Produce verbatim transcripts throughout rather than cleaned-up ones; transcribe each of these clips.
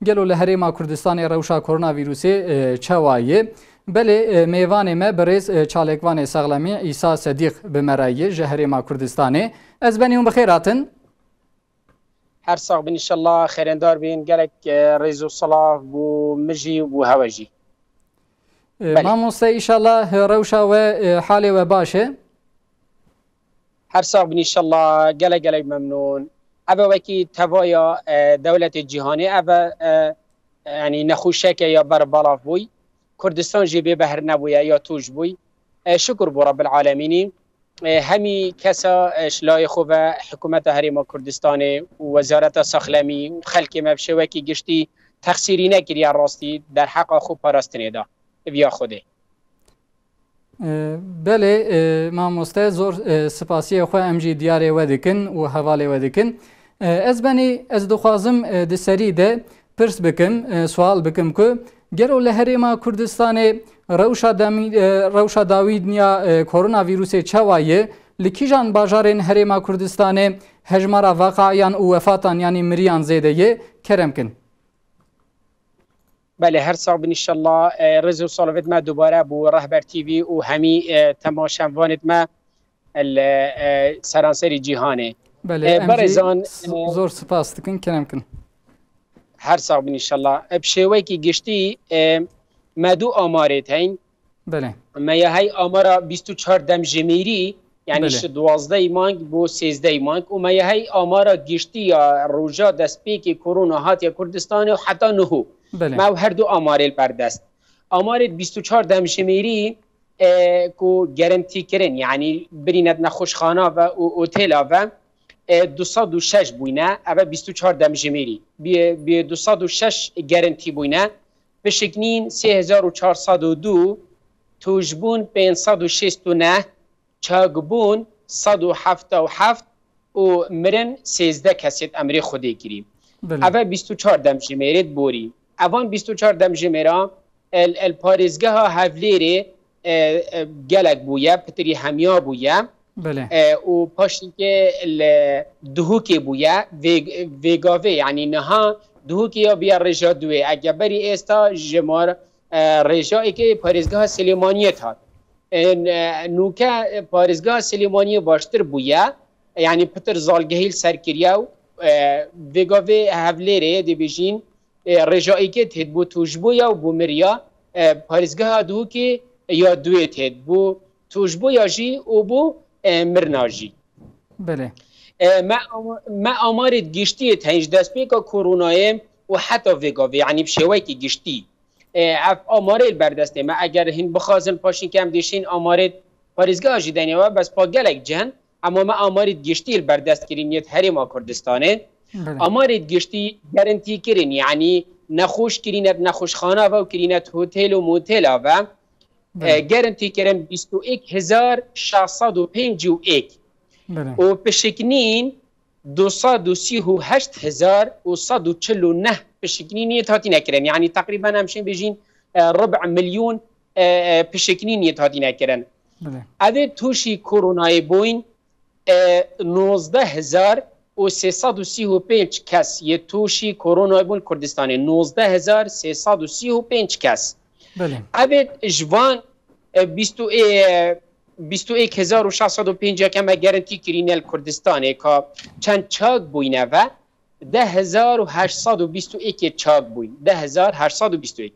Gelo li Herêma Kurdistanê rewşa koronavîrusê, e, çawa ye? Belê, e, mêvanê me birêz, e, çalêkvanê sexlemî Îsa Sedîq bi me re ye ji Herêma Kurdistanê. Ez benî hûn bi xêr hatin. Her sax bin inşallah, xêrendar bin. Gelek, e, rêz û silav bo min jî û bo hewe jî. E, Belê. Mamoste, inşallah, e, rewşa we, e, halê we baş e. Her sax bin inşallah, gelek gelek memnûn. Eve wekî tevaya, e, dewletê cîhanê, eve, e, yanî nexweşeke ya ber belav bûy. Kurdistan jî bê behr nebûye ya tûj bûy. E, şukur bo Rabbil Alemînî. E, hemî kesa, e, ji layê xwe ve hikûmeta Herêma Kurdistanê û Wezareta Saxlemî û xelkê me bi şêwekî giştî texsîrî nekiriye rastî derheqa xwe parastinê de. Viya Xwedê. E, belê, e, mamoste, zor, e, spasiyê xwe em jî diyarê we dikin û hevalê we dikin. E, ez benî, ez dixwazim, e, di serî de pirs bikim, e, sual bikim ku gelo li Herêma Kurdistanê rewşa demî-, e, rewşa dawîniya, e, koronavîrusê çawa ye? Li kîjan bajarên Herêma Kurdistanê hejmara veqayan û wefatan, yanî miriyan zêde ye? Kerem kin. Belê, her sax bin inşallah. E, rêz û salavêt me dubare bo Rehber T V û hemî, e, temaşevanêt me li, e, seranserî cîhanê. Belê, E, em jî berêzan, s-, e, zor spas dikin, kerem kin. Her sax bin inşallah. E, bi şêwekî giştî, e, me du amarêt heyn. Belê. Me ya hey amara bîst û çar demjimêrî, yanî Belê. ji duwazdehê mang bo sêzdehê mang û me ya hey amara giştî ya roja destpêkê korona hatiye Kurdistanê û heta niho. Belê. Me ew her du amarê li ber dest. Amarê bîst û çar demjimêrî, e, ku gerentî kirin, yanî birîne di nexweşxana ve û otêla ve, e, du sed û şeş bûyne, eve bîst û çar demjimêrî. Bi, bi du sed û şeş gerentî bûyne. Pişiknîn sê hezar û çar sed û du, tûjbûn pênc sed û şêst û neh, çakbûn sed û hefta û heft û mirin sêzdeh kesêt emrê Xwedê kirî. Belê. Eve bîst û çar demjimêrêt borî. Evan bîst û çar demjimêra el, el parêzgeha Hevlêrê, e, e, gelek bûye, pitirî hemiya bûye. Belê. E, û paşînkê li Duhokê bûye, vê, vêgavê, yanî niha Duhokê ya biya rêja duwê. Eke berî êsta ji mar, e, rêja êkê parêzgeha Silêmaniyê hat. E, n-, e, nûke parêzgeha Silêmaniyê baştir bûye, yanî pitir zalgehî li ser kiriye û, e, vêgavê Hevlêrê dibêjîn, e, rêja êkê têt bo tûjboya û bo miriya, e, parêzgeha Duhokê ya duwê têt bo tûjboya jî û bo, e, mirina jî. Belê. E, me ama-, me amarê giştiyê teyn ji destpêka koronayê û heta vêgavê, yanî bi şêwekî giştî. E, ev amarê li ber destê me. Eger hîn bixwazin paşîn ke em dêşîn amarê parêzgeha jî denê we, bes pa gelek cihn, ema me amarê giştî li ber dest kirîn yê Herêma Kurdistanê. Belê. Amarê giştî gerentî kirin, yanî nexweş kirîne di nexweşxana ve û kirîne di hotêl û motêla ve. Belê. E, gerentî kirin bîst û êk hezar şeş sed û pêncî û êk. Belê. Û pişiknîn du sed û sî û heşt hezar û sed û çil û neh pişiknîn yê hatîne kirin. Yanî teqrîben em şên bêjîn, e, rib'a milyon, e, e, pişiknîn yê hatîne kirin. Belê. Evê tûşî koronayê bûyn, e, nozdeh hezar û sê sed û sî û pênc kes yê tûşî koronayê bûn Kurdistanê. Nozdeh hezar sê sed û sî û pênc kes. Belê. Evê ji van, e, bîst û, e, bîst û êk hezar û şeş sed û pêncî ke me gerentî kirîne li Kurdistanê ka çend çak bûyne ve, deh hezar û heşt sed û bîst û êk çak bûyn. Deh hezar heşt sed û bîst û êk.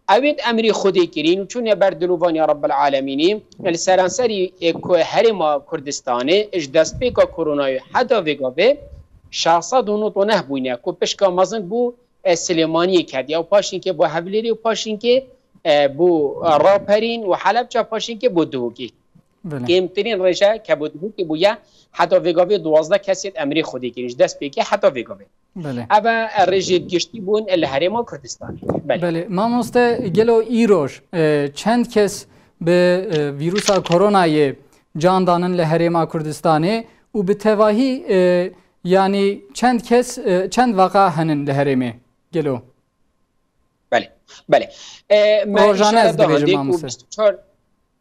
Ewêt emrê Xwedê kirîn û çûne ber dilovaniya Rabbil Alemînî, li seranserî, e, ku-, herêma Kurdistanê ji destpêka koronayê heta vêgavê şeş sed û nod û neh bûyne, ku pişka mezin bû, e, Silêmaniyê ketiye û paşînkê bû Hevlêrê û paşînkê, e, bû, e, Raperîn û Helebça, paşînkê bû Duhokê. Belê. Kêmtirîn rêje ke bû Duhokê bûye, heta vêgavê duwazdeh kesê emrê Xwedê kirîn, ji destpêkê heta vêgavê. Belê. Eve, e, rêjê giştî bûn, e, li Herêma Kurdistanê. Belê. Belê. Mamoste, gelo îroj, e, çend kes bi, e, vîrusa koronayê can danin li Herêma Kurdistanê û bi tevahî, e, yanî çend kes, e, çend vaka henin li herêmê? Gelo? Belê, belê. E, me Rojane îşare ez da dibêjim, hindê ku mamoste. Bîst û çar,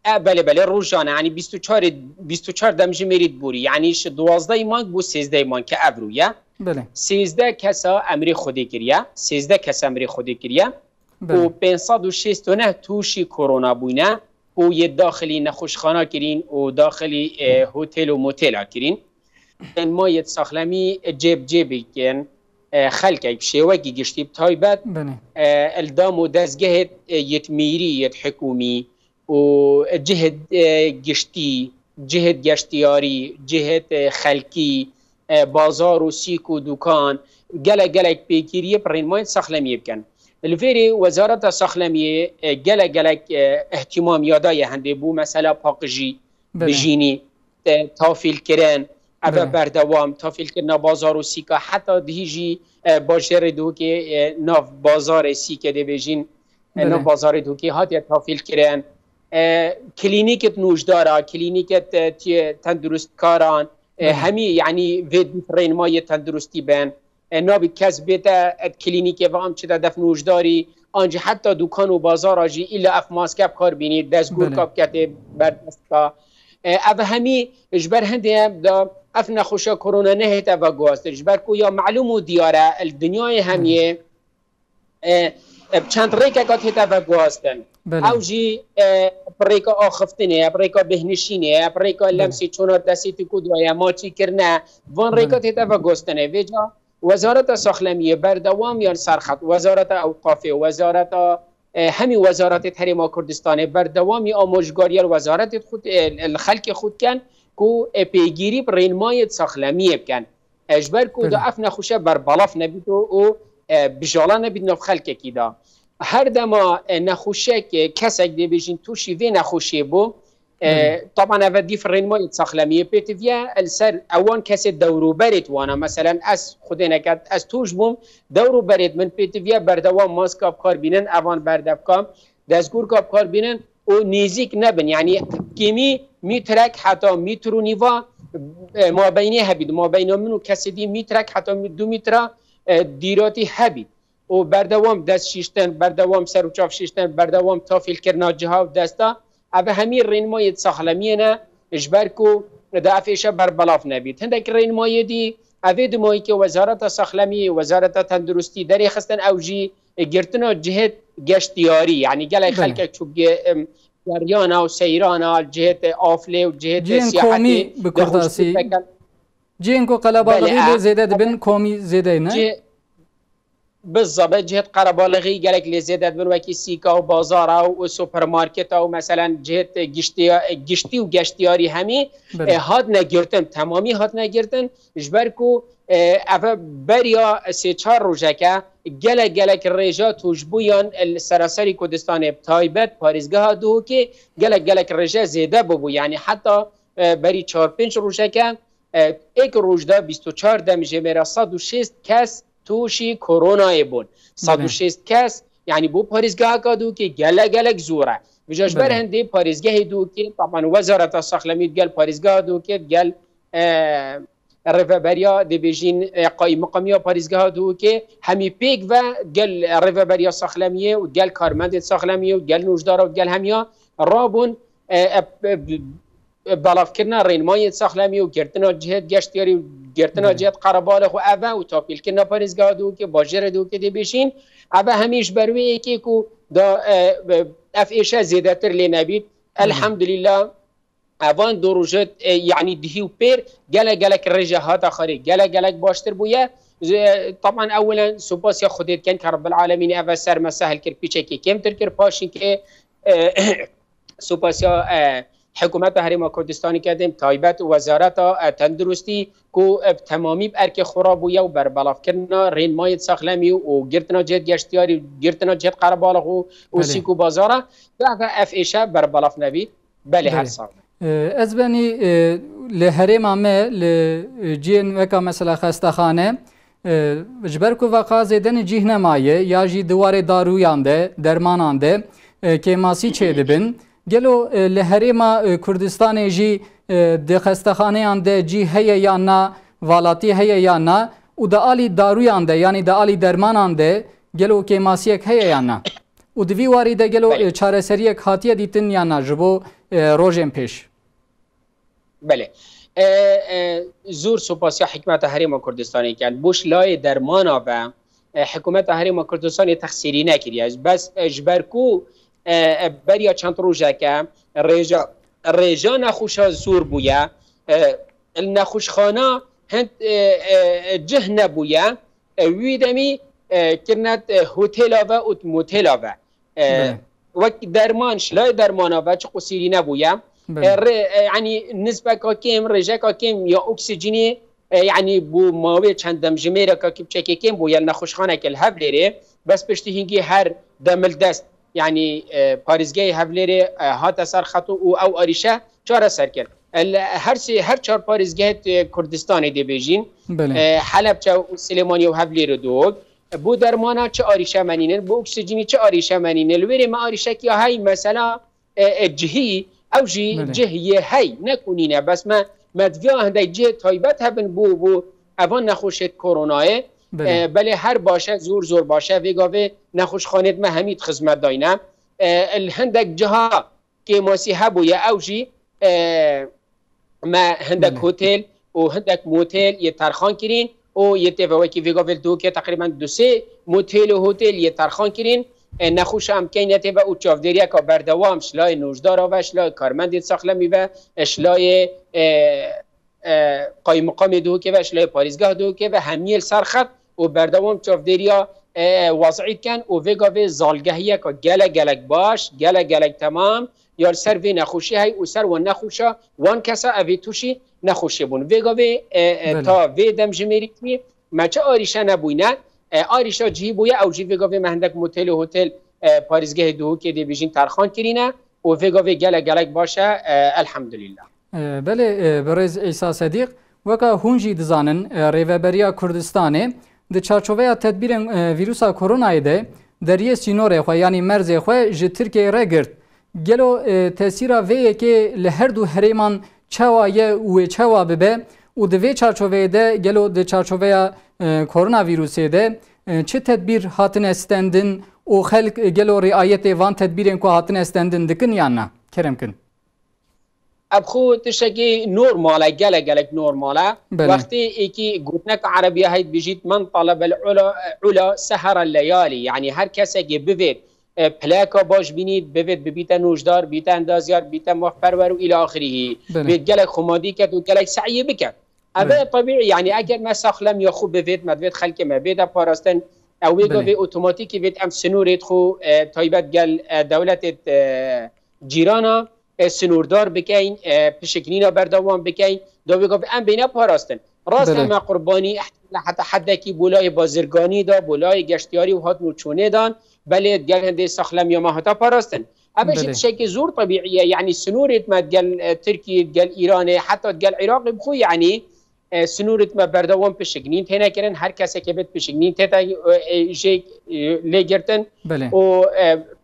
e, belê, belê, rojane, yanî bîst û çar, bîst û çar demjimêrî diborî. Yanî ji duwazdehê mang bû sêzdehê mang ke evro ye. Belê. Sêzdeh kesa emrê Xwedê kiriye. Sêzdeh kes emrê Xwedê kiriye. Belê. Û pênc sed û şêst û neh tûşî korona bûne û yê daxilî nexweşxana kirîn û daxilî, e, hotel û motela kirîn. Ên ma yê saxlemî cêb cêbê kin, e, xelkek şêwekî giştî bi taybet, Belê. e, li dam û dezgehê, e, yêt mîrî, yêt hikûmî û cihêt, e, giştî, cihêt geştiyarî, cihêt, e, xelkî, e, bazar û sîk û dukan, gelek gelek pêgiriyê bi rênmayên saxlemiyê bikin. Li vêrê Wezareta Saxlemiyê, e, gelek gelek, e, îhtîmam ya daye hendê bû, mesela paqijî, Belê. bijînî, e, tafîlkirin, ev e Belê. berdewam, tafîlkirina bazar û sîka, heta dihî jî, e, bajêrê Duhokê, e, nav bazarê sîkê dê bêjin, e, Belê. nav bazarê Duhokê hatiye tafîlkirin. E, klînîkêt nûjdara, klînîkêt, e, tiyê tenduristkaran, e, Belê. hemî, yanî vê dîf rênmayê tenduristî bin. E, nabî kes bête, e, klînîkê ve am çi de def nûjdarî, an jî heta dukan û bazara jî îlla ev maske bi kar bînî, dezgûrka Belê. biketê berdestka. E, ev hemî ji ber hindê em da ev nexweşa korona nehête veguhastin. Ji ber ku ya melûm û diyar e, li dinyayê Belê. hemiyê, e, e, bi çend rêkeka tête veguhastin. Belê. Ew jî, e, bi rêka axiftinê, bi rêka bêhnişînê, bi rêka Belê. lemsê çona destê tî ku daye, maçî kirine, van Belê. rêka tête veguhastinê. Vêca Wezareta Saxlemiyê berdewam yan serxet, Wezareta Ewqafê, Wezareta, e, hemî wezaretê herêma Kurdistanê berdewam ya amojgariya wezaretê xwe, e, li xelkê xwe dikin ku, e, pêgirî bi rênmayê saxlemiyê bikin. E, ji ber ku da Belê. ev nexweşe berbalaf nebît û, û, e, bijala nebît nav xelkekî da. Her dema, e, nexweşek, e, kesek dê bêjin tûşî vê nexweşê bû, e, Belê. taban eve dîf rênmayê saxlemiyê pêtiviye, li ser ewan kesê dewrûberê wana. Meselen ez xwedê neket, ez tûş bûm, dewrûberê min pêtiviye berdewam maska bi kar bînin, evan berdevka, dezgûrka bi kar bînin û nêzîk nebin. Yanî kêmî mîtrek heta mîtr û nîva, e, mabeynê hebît. Mabeyna min û kesê dî mîtrek heta mî-, du mîtra, e, dîratî hebît. Û berdewam dest şiştin, berdewam ser û çav şiştin, berdewam tafîlkirina ciha û desta. Ev hemî rênmayê saxlemiyê ne, ji ber ku da ev êşe berbelav nebît. Hindek rênmayê dî, ev ê dimayî ke Wezareta Saxlemiyê, Wezareta Tenduristî derêxistin, ew jî girtina cihêt geştiyarî, yanî gelek Belê. xelkek çû ge-, em, geryana û seyrana cihêt Aflê û cihêt Cihên siyahetê komî bi de kurtasî. xûştî veke. Cihên ku qelebalixî Belê, lê e, zêde dibin, e, komî zêde ne? cih-, Bizabê cihêt qerebalixî gelek lê zêde dibin, wekî sîka û bazara û, û supermarketa û meselen cihêt giştiya-, giştî û geştiyarî hemî, Belê. e, hatine girtin, temamî hatine girtin, ji ber ku, e, eve beriya sê çar rojeke gelek gelek rêja tûşbûyan li sereserî Kurdistanê, bi taybet parêzgeha Duhokê gelek gelek rêje zêde bûbû. Yanî heta, e, berî çar pênc rojeke, e, êk roj de bîst û çar demjimêra sed û şêst kes tûşî koronayê bûn. Belê. Sed û şêst kes, yanî bo parêzgeheka Duhokê gelek gelek zor e. Vêca ji ber Belê. hindê parêzgehê Duhokê, taban Wezareta Saxlemî digel parêzgeha Duhokê, digel, e, rêveberiya, dê bêjin, e, qayîmqamiya parêzgeha Duhokê hemî pêk ve gel rêveberiya Saxlemiyê û gel karmendê Saxlemiyê û gel nûjdara û gel hemiya rabûn, e, e, e, belavkirina rênmayên saxlemî û girtina cihêt geştiyarî û girtina Belê. cihêt qerebalix û eve û tapîlkirina parêzgeha Duhokê, bajêrê Duhokê dê bêjin, eve hemî ji ber wê yekê ku da, e, e, ev êşe zêdetir lê nebît. Belê. Elhamdulillah, evan du rojêt, e, yanî dihî û pêr gelek gelek rêje hata xerê, gelek gelek baştir bûye. E, taban ewelen supasiya Xwedê dikin ke Rabbil Alemîn eve ser me sehil kir, pîçekê kêmtir kir, paşî ke, e, Supasiya, e, Hikûmeta Herêma Kurdistanê ke dêm taybet Wezareta, e, Tenduristî ku, e, bi temamî bi erkê xwe re bûye û berbelavkirina rênmayê saxlemî û girtina cihêt geştiyarî û girtina cihêt qerebalix û, û Belê. sîk û bazara, da ev êşe berbelav nebî. Belê, her Belê. sal. E, ez benî, e, li herêma me, li, e, cihên weka mesela xestexane, E, ji ber ku veqa zêdenê cîh nemaye ya jî di warê darûyan de, dermanan de, e, kêmasî çêdibin. Gelo, e, li herêma, e, Kurdistanê jî, e, di xestexaneyan de cîh heye yan na, valatî heye yan na û di alî darûyan de, yanî di alî dermanan de gelo kêmasiyek heye yan na? Û di vî warî de gelo, Belê. e, çareseriyek hatiye dîtin yan na ji bo, e, rojên pêş? Belê. E, e, zor supasiya hikûmeta Herêma Kurdistanê ken. Bo şilayê dermana ve, e, hikûmeta Herêma Kurdistanê texsîrî nekiriye. Bes, e, ji ber ku, e, e, beriya çend rojeke rêja, rêja nexweşa zor bûye, e, li nexweşxana hind, e, e, cih nebûye, e, wî demî, e, kirine, e, hotela ve û motela ve. E, Belê. Wek derman, şilayê dermana ve çi qusîrî nebûye. Belê. E, rê, e, yanî nisbeka kêm, rêjeka kêm ya oksîjînê, e, yanî bo mawê çend demjimêreka kipçekê kêm bûye li nexweşxaneke li Hevlêrê. Bes piştî hingî her demildest, yanî, e, parêzgehê Hevlêrê, e, hate ser xeto û ew arîşe çareser kir. E, li her sê, her çar parêzgehê, e, Kurdistanê dê bêjîn. Belê. E, Helebçe û Silêmaniyê û Hevlêrê dok. E, bo dermana çi arîşe me nînin, bo oksîjînî çi arîşe me nînin. Li wêrê me arîşek ya hey, mesela, e, e, cihî, ew jî Belê. cih yê hey, ne ku nîne. Bes me, me diviya hindek cihê taybet hebin bo, bo evan nexweşêt koronayê. Belê. E, belê her baş e, zor zor baş e. Vê gavê nexweşxanêt me hemî di xizmet dayne. E, li hindek ciha kêmasî hebûye, ew jî, e, me hindek Belê. hotel û hindek motel yê terxan kirîn û yê tê ve wekî vê gavê li Duhokê teqrîben du sê motel û hotel yê terxan kirîn. E, nexweşa em keyne tê ve û çavdêriyeka berdewam şilayê nojdara ve, şilayê karmendê saxlemî ve, e, şilayê, e, e, qaymiqamê Duhokê ve, şilayê parêzgeha Duhokê ve, hemiyê li ser xet û berdewam çavdêriya, e, wazî dikin û vê gavê zalgehiyeka gelek gelek baş, gelek gelek temam ya li ser vê nexweşî hey û ser wan nexweşa, wan kesa evê tûşî nexweşê bûn. Vê gavê, e, e, Belê. ta vê demjimêrî jî me çi arîşe nebûyne. E, arîşa cihî bûye, ew jî vê gavê me hindek motel û hotel, e, parêzgehê Duhokê dê bêjîn terxan kirîne û vê gavê gelek gelek baş e, e, elhamdulillah. E, belê, e, birêz Îsa Sedîq, weka hûn jî dizanin, e, Rêveberiya Kurdistanê di çarçoveya tedbîrên, e, vîrusa koronayê de deriyê sînorê xwe, yanî merzê xwe ji Tirkiyeyê re girt. Gelo, e, tesîra vê yekê li her du herêman çawa ye û wê çawa bibe û di vê çarçoveyê de gelo di çarçoveya, e, koronavîrusê de, e, çi tedbîr hatine stendin û xelk, e, gelo riayetê van tedbîrên ku hatine stendin dikin yan na? Kerem kin. Ev xwe tiştekî normal e, gelek gelek normal e. Belê. Wextê êkî gotineka erebî ya heyt bijît, "Men talebel ula, ula sehera leyalî." Yanî her kesekê bivêt, e, plaka baş bînît, bivêt bibîte nojdar, bîte endazyar, bîte mafperwer û îla axirîhî. Belê. Bêt gelek xumadî ket û gelek se'yê biket. Ev e Belê. tebîî, yanî eger me saxlem ya xwe bivêt, me divêt xelkê me bêde parastin. Ew wê Belê. gavê otomatîkî vêt em sinûrêt xwe, e, taybet gel, e, dewletêt, e, cîrana, e, sinûrdar bikeyn, e, pişiknîna berdewam bikeyn, da wê gavê em bêne parastin. Rast Belê. heme qurbanî, ihtimale heta hedekî bolayê bazirganî da, bolayê geştiyarî û hatin û çûnê dan, belê gel hindê saxlemiya me hata parastin. Ev jî Belê. tiştekî zor tebîî ye, yanî sinûrêt me gel, e, Tirkiyê, gel Îranê, heta gel Iraqê bi xwe, yanî, e, sinûrêt me berdewam pişiknîn têne kirin, her kesekê bit pişiknîn tête, e, e, jê, e, lê girtin. Belê. Û,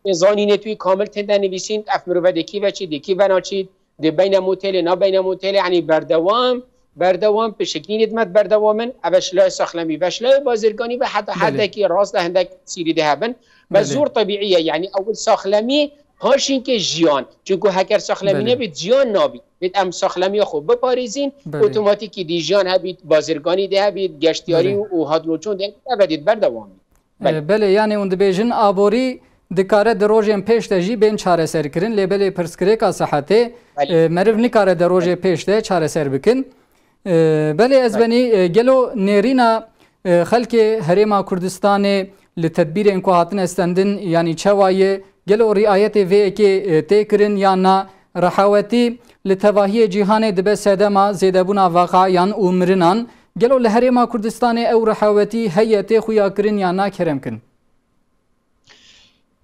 e, zanînê tu yî kamil têde nivîsîn, ev mirove dê kî ve çî, dê kî ve naçî, dê beyne motelê, nabeyne motelê, yanî berdewam, berdewam pişiknînêt me berdewam in, ev e şilayê saxlemî ve, şilayê bazirganî ve heta Belê. hedekî rast de hindek sîrî de hebin. Ve Belê. zor tebîî ye, yanî ewil saxlemî, paşînkê jiyan. Çunku heker saxlemî Belê. nebît, jiyan nabît. Bêt em saxlemiya xwe biparêzîn, Belê. otomatîkî dî jiyan hebît, bazirganî de hebît, geştiyarî Belê. û, û hatin û çûn de hebît, ev e dê berdewam bît. Belê. E, belê, yanî hûn dibêjin aborî dikare di rojên pêş de jî bên çareserkirin, lê belê pirsgirêka sihetê, Belê. e, meriv nikare di rojê pêş de çareser bikin. E, belê ez Belê. benî, e, gelo nêrîna, e, xelkê Herêma Kurdistanê li tedbîrên ku hatine stendin, yanî çawa ye, gelo riayetê vê yekê, e, tê kirin yan na? Rehawetî li tevahiyê cîhanê dibe sedema zêdebûna veqayan û mirinan. Gelo li Herêma Kurdistanê ew rehawetî heye, tê xuyakirin yan na, kerem kin?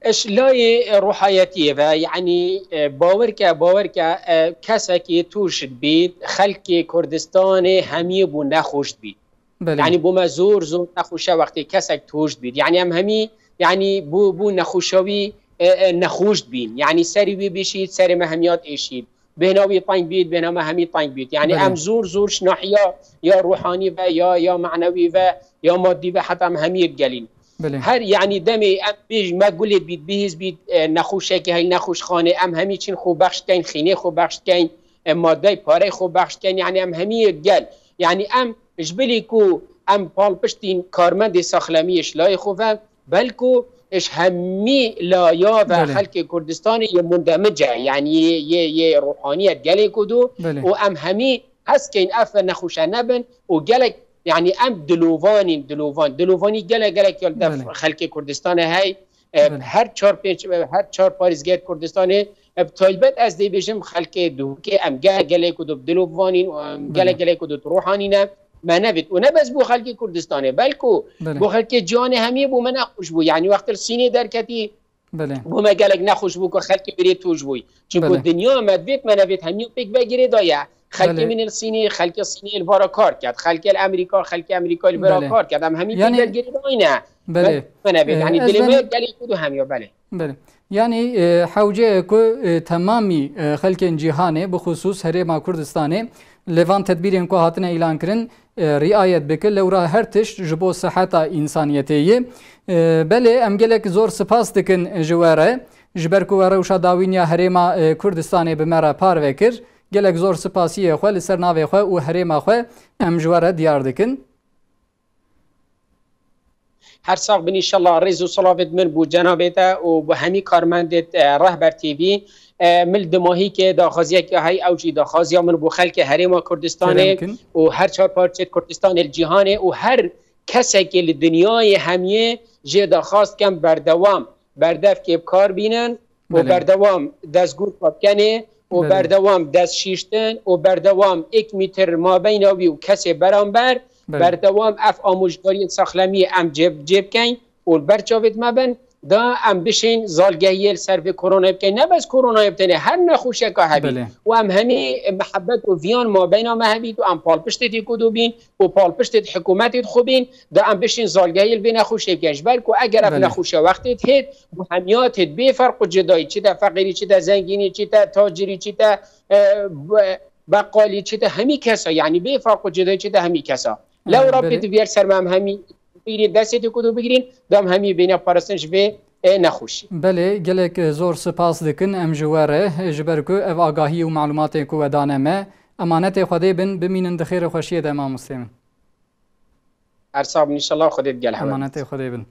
Ji layê ruhayetiyê ve, yanî, e, bawer ke, bawer ke, e, kesekî tûş dibît, xelkê Kurdistanê hemiyê bû nexweş dibît. Belê. Yanî bo me zor, zor nexweş e wextê kesek tûş dibît. Yanî em hemî, yanî bo, bo nexweşa wî, e, e, nexweş dibîn. Yanî serê wî bişît, serê me hemiyat êşît. Bêhna wî teng bît, bêhna me hemî teng bît. Yanî Belê. em zor, zor ji nahiya ya ruhanî ve, ya, ya manewî ve, ya madî ve heta em hemiyê digelîn. Belê. Her, yanî demê em bêj-, me gulê bît, bihîz bît, e, nexweşekî hey nexweşxanê, em hemî çin xwe bexş dikeyn, xînê xwe bexş dikeyn, e, madey parey xwe bexş dikin. Yani em hemî yek gel. Yani em ji bilî ku em palpiştîn karmendê saxlemiyê ji layê xwe ve, belku ji hemî laya ve Belê. xelkê Kurdistanê yê mundemice, yani yê, yê, yê ruhaniyet gelê ku do Belê. û em hemî hez keyn ev nexweşe nebin û gelek, yani em dilovanîn, dilovan, dilovanî gelek, gelek ya li dev Belê. xelkê Kurdistanê hey, e, Belê. her çar pênc, e, her çar parêzgehê Kurdistanê, e, bi taybet ez dê bêjim xelkê Duhokê em gelek, gelek ku do dilovanîn û em Belê. gelek, gelek ku do ruhanîne me nebit. Û ne bes bo xelkê Kurdistanê, belku Belê. bo xelkê cîhanê hemî bo me nexweş bû. Yani wextê li Sînê derketî, Belê. bo me gelek nexweş bû ku xelkê birê tûj bûyî. Çunku Belê. dinya me divêt me nevêt hemî pêk ve girêdaye. Xelkê Belê. min li Sînê, xelkê Sînê li vara kar ket. Xelkê li Amerîka, xelkê Amerîka li vara Belê. kar ket. Em hemî Yani pêk ve girêdayî ne. Belê. Me nevêt. Ee, Yani ez dilê me ben gelê ku do hemiya belê. Belê. Yani, e, hewce ku, e, temamî, e, xelkên cîhanê, bi xusûs Herêma Kurdistanê, li van tedbîrên ku hatine îlan kirin, e, riayet bike, lewra her tişt ji bo siheta însaniyetê ye. E, belê, em gelek zor spas dikin ji we re, ji ber ku we rewşa dawîn ya Herêma, e, Kurdistanê bi me re parve kir. Gelek zor spasiyê xwe li ser navê xwe û herêma xwe em ji we re diyar dikin. Her sax bin, înşallah rêz û silavêt min bo cenabê te û bo hemî karmendêt, e, Rehber T V. E, min li dimahîkê daxwaziyeke hey, ew jî daxwaziya min bo xelkê Herêma Kerem Kurdistanê kin. û her çar parçeyê Kurdistanê li cîhanê û her kesekê li dinyayê hemiyê jê daxwaz kem berdewam berdevkê bi kar bînin û Belê. berdewam destgûr xwe bikenê û Belê. berdewam dest şîştin û berdewam êk mîtir mabeyna wî û kesê beramber, Belê. berdewam ev amûjdariyên saxlemiyê em cê, cê bikeyn û li ber çavêt me bin, da em bişên zalgehiyê li ser vê koronayê bikeyn. Ne bes koronayê bi tenê, her nexweşiyeka hebî. Belê. Û em hemî mihebet û viyan mabeyna me hebît û em palpiştê têkodo bîn û palpiştê hikûmetê xwe bîn, da em bişên zalgehiyê li vê nexweşê bikin. Ji ber ku eger ev Belê. nexweşe wextê dihêt, bi hemiyatê bê ferq û cedayî, çi te feqîrî, çi te zengînî, çi te tacirî, çi te, e, be-, beqalî, çi te hemî kesa, yani bê ferq û cedayî, çi te hemî kesa. Lewra Belê. pê diviyar ser me em hemî bîrî destê têkodo bigirîn, da em hemî bêne parastin ji vê, e, nexweşî. Belê, gelek, e, zor spas dikin em ji we re, e, ji ber ku ev agahî û malumatê ku we dane me. Emanetê Xwedê bin, bimînin di xêr û xweşiyê de, mamostê min. Her sax bin, înşallah Xwedê digel hewe. Emanetê Xwedê bin.